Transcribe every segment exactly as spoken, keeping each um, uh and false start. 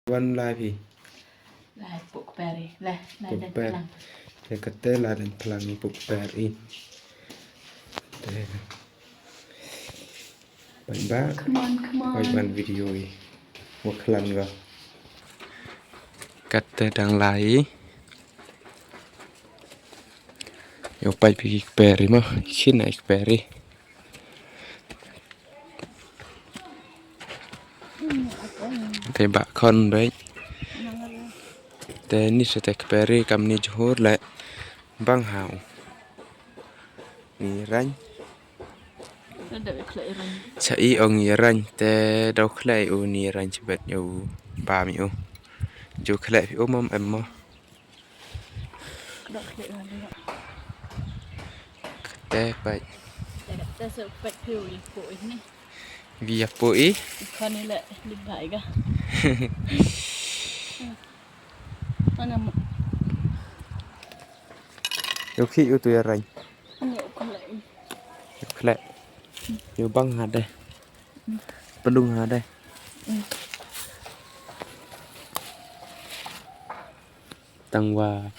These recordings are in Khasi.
Wan lai phi. Lai puk peri. Lai, lai puk peri. Te kate lai dan pelang puk peri. Te. Bye bye. Come on, come on. Bye bye video i. Wa klan ga. Kate dang lai. Yo pai phi peri ma. Shin ai peri. Te ba khon bai. Te ni sa te peri kam ni jhur le bang hau. Ni rang. Sa i ong i rang te dau khlai u ni rang chibet u ba mi u. Ju khlai u mam em mo. Te pai. Te se pai piu i po i ni. Via po i. Kan ni le li bai ga. Mana mo. Yo khi u tu ya rai. Ni u khlek. U khlek. Yo bang ha de. Pelung ha de. Tang wa.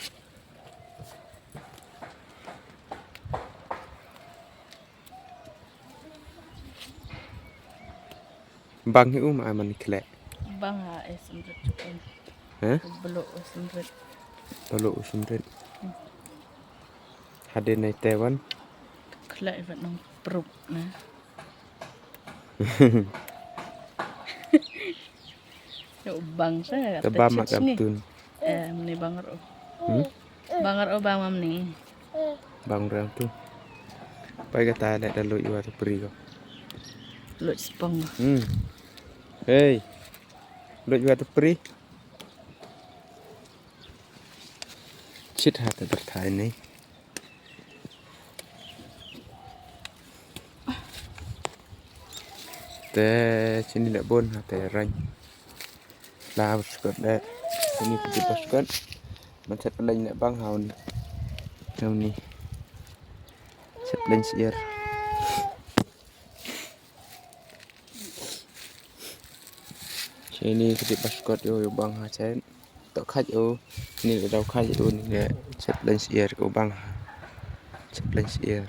Bang hi um ai man khlek. Bang ha eh sumrit chukum. Hah? Belo eh sumrit. Belo eh sumrit. Hadin nai Taiwan. Khlek vat nong pruk na. Yo bang sa. Te bam mak am tun. Eh, mni bang ro. Hmm? Bang ro bang mam ni. Bang ro am tun. Pai kata le da luj wa tu pri ko. Luj spong. Hmm. Hey. Luj wa tu pri. Chit ha te berthai ni. Te chini le bon ha te rang. La baskot de. Chini piti baskot. Man chet leng le bang haun. Haun ni. Chet leng sier. Chini kiti baskot yo yo bang ha chen. Tok khat yo. Ni le dau khat yo ni le chet leng sier yo bang ha. Chet leng sier.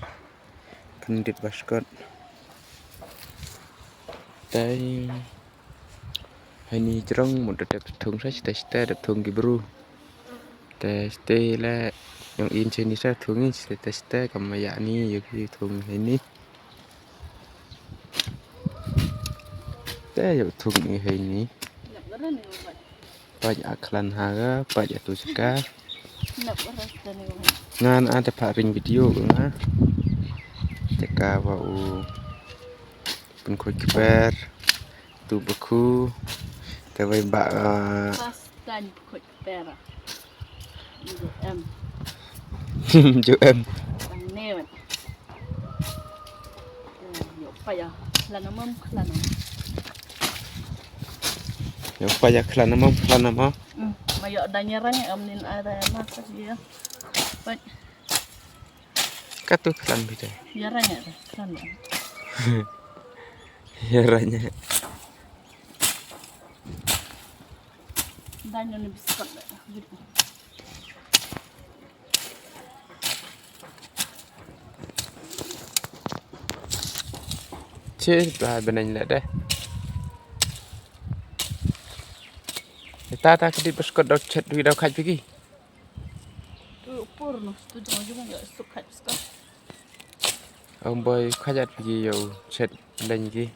Kan dit baskot. Tai. Hai ni jrong mo da dep thung sa sita sita dep thung ki bru. Te sita le yong in chini sa thung in sita sita kam ya ni yo ki thung hai ni. Te yo thung ni hai ni. Paj a khlan ha ga, paj a tu chaka. Ngan a te pha ring video ko nga. Chaka wa u. Pun khuid kper. Tu bakhu. Te wai ba. First time khuid kper. Ju em. Ju em. Ang ne wan. Yo pa ya. Lana mam lana. Yo pa ya lana mam lana ma. Ma yo da nyerang am nin ada ma ka dia. Pa. Katu klan bide. Ya ranya klan. Ya ranya. Danyo ni biskot. Che ba benai le de. Ta ta kedi biskot dau chet dui dau khat pigi. Tu pur no, tu jong jong ya suk khat biskot. Ong boi khajat pigi yo chet leng gi.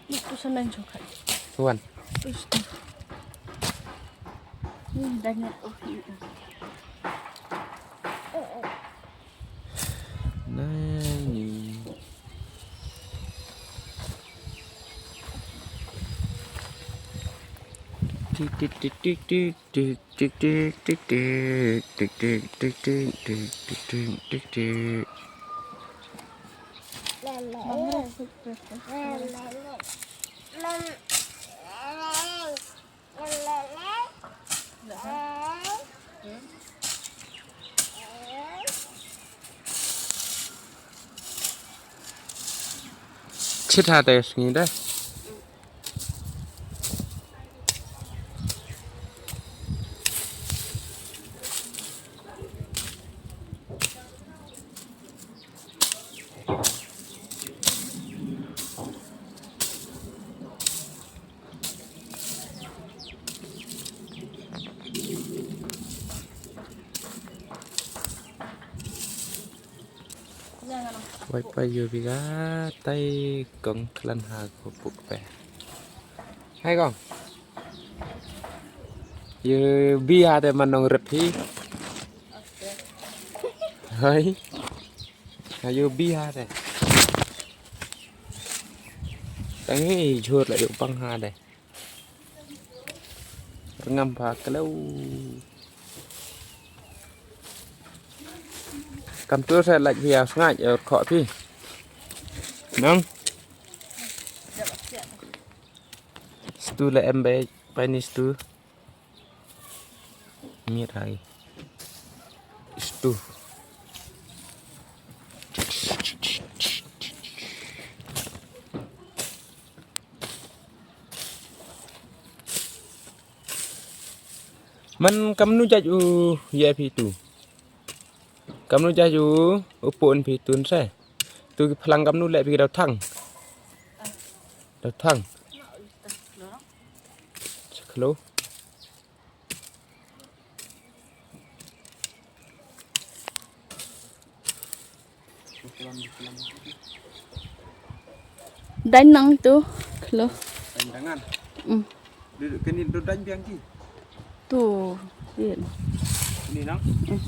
Ni tu sa leng jong khat. Tuan. Ni dan ya oh. Nani. Tik tik tik tik tik tik tik tik tik tik tik tik tik tik tik tik tik tik. Chit ha te sngi da. Pai pai yu bi ga tai kong klan ha ko puk pe. Hai kong. Yu bi ha te man nong rep hi. Hai. Ha yu bi ha te. Tang hi jhur la yu pang ha te. Rngam pha kleu. Kam tur sa lait phi ïa sngaid ïa khoh phi. Nang. Stu la em bai pai ni stu. Mir ai. Stu. Man kamnu jait u ïa phi tu. Kamnu jait u u pun phi tun se. Tu ki phlang kamnu leh phi daw thang. Daw thang. Chaklo. Daiñ nang tu, khlo. Daiñ dangan. Mm. Duduk kini duduk daiñ biang ki. Tu, din. Ini nang. Mm.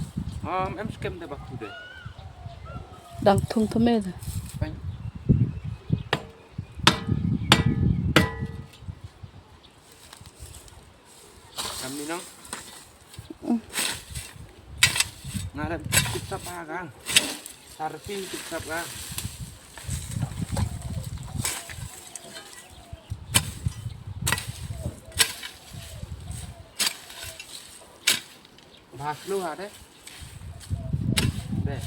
Um, em skem da bak tu deh. Dang thung thame da. Kam ni nong. Nga rep tip sap ha ka. Sar pin tip sap ka. Ba khlo ha de. De.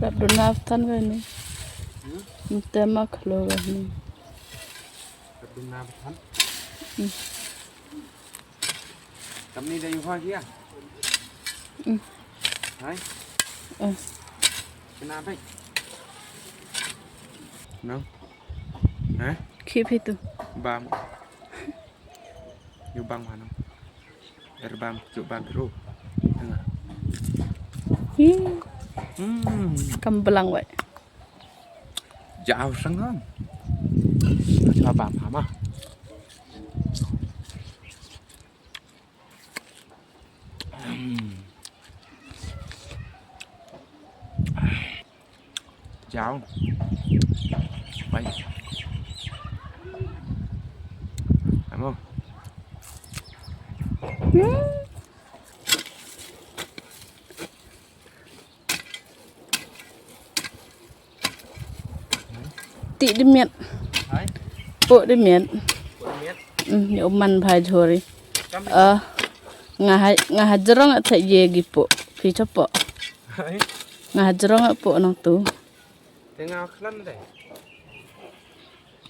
Rap duna than ka ni. Hmm? Mte ma khlo ka ni. Rap duna than. Hmm. Kam ni da yu ha kia. Hmm. Hai. Hmm. Kena bai. No. Hah? Keep itu. Bam. Yu bang mano. Erbam, juk bam ru. Tengah. Hi. Hmm. Kam belang wai. Jauh sengam. Coba bam hama. Hmm. Jauh. Baik. Amo. Hmm. Ti di miet. Hai? Po di miet. Po di miet. Hmm, ni uman bhai jhori. Kam di. Ah, nga ha, nga ha jrong at ye gi po. Phi chapo. Hai? Nga ha jrong at po nang tu. Te nga khlan de.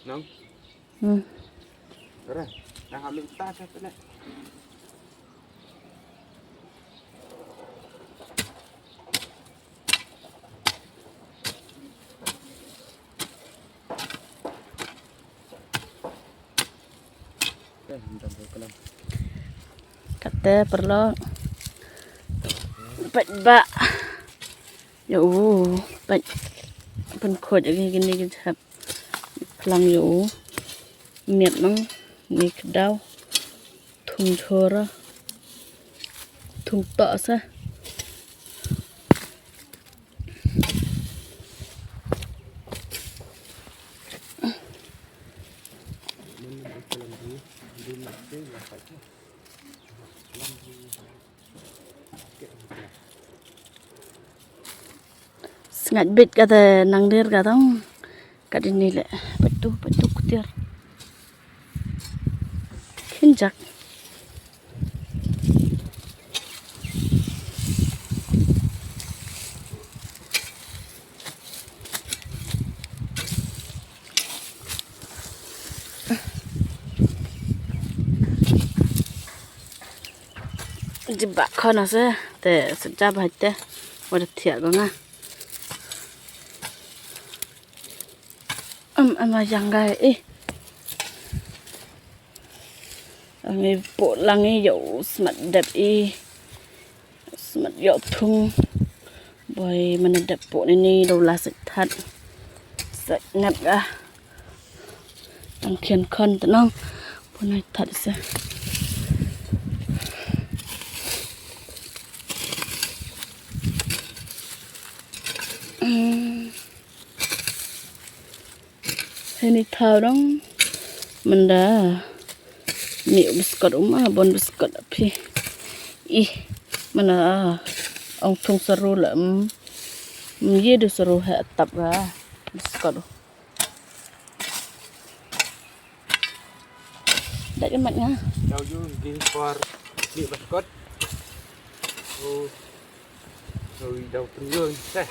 Nang. Hmm. Ora, dah ambil tas apa nak? Kate paralok. Peit ba. Ïa u, peit. Pynkhuid ïa kine ki jhep. Phlang ïa u. Miet nang ni kdaw. Thung chora. Thung to sa. Sngaid bit kata nang der kata. Kat ini le. Peit tu, peit tu kutiar. Khinjak. Jibak khon ase te sejab hai te wada thiah ko nga. Am ama jang gai eh. Ang i po lang i yow smat dep i. Smat yow thung. Boi mana dep po ni ni daw la sik that. Te ngat ga. Tang khian khon te nong. Pun ai that se. Hmm. Hei ni thaw dong. Mynda. Ni biskot um ah, bon biskot phi. Ih. Mynda. Ong thung saru la, mm. Mm, ye du saru ha tap ga. Biskot. Dak mat nga. Tau ju gi por ni biskot. Oh. Ui, dau pynlun, teh.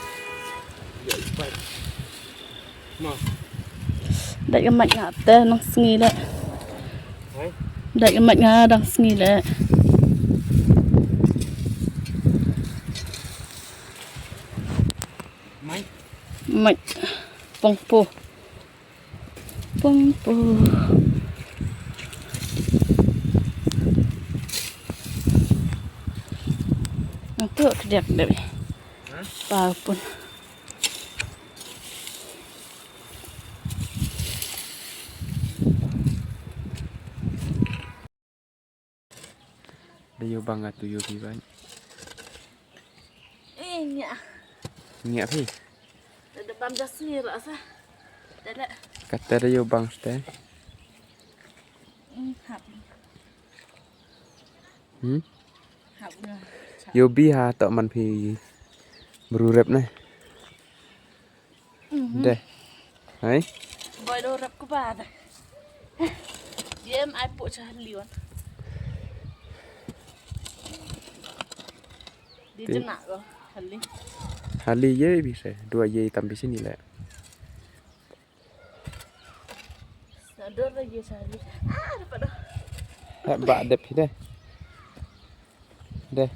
Ya, ipai. Ma. Dak ka mic nga te nang sngi le. Hai? Dak ka mic nga dang sngi le. Mai. Mic. Pong po. Pong po. Nang tu kediak deh. Hah? Pau pun. Da ïoh bang atu ïoh bi bang. Eh, ngiah. Ngiah phi? Da bam da sngi ra sa. Da la. Kata da ïoh bang ste. Hmm, hap. Hmm? Hap nga. Ïoh bi ha to man phi bru rep ne. Mhm. Deh. Hai? Boy do rep ku ba da. Jem ai pu cha liwan. Di jena ko hali. Hali ye bi se, dua ye tam bi sini le. Sador lagi sehari. Ah, dapat dah. Eh, ba dep hi deh. Deh.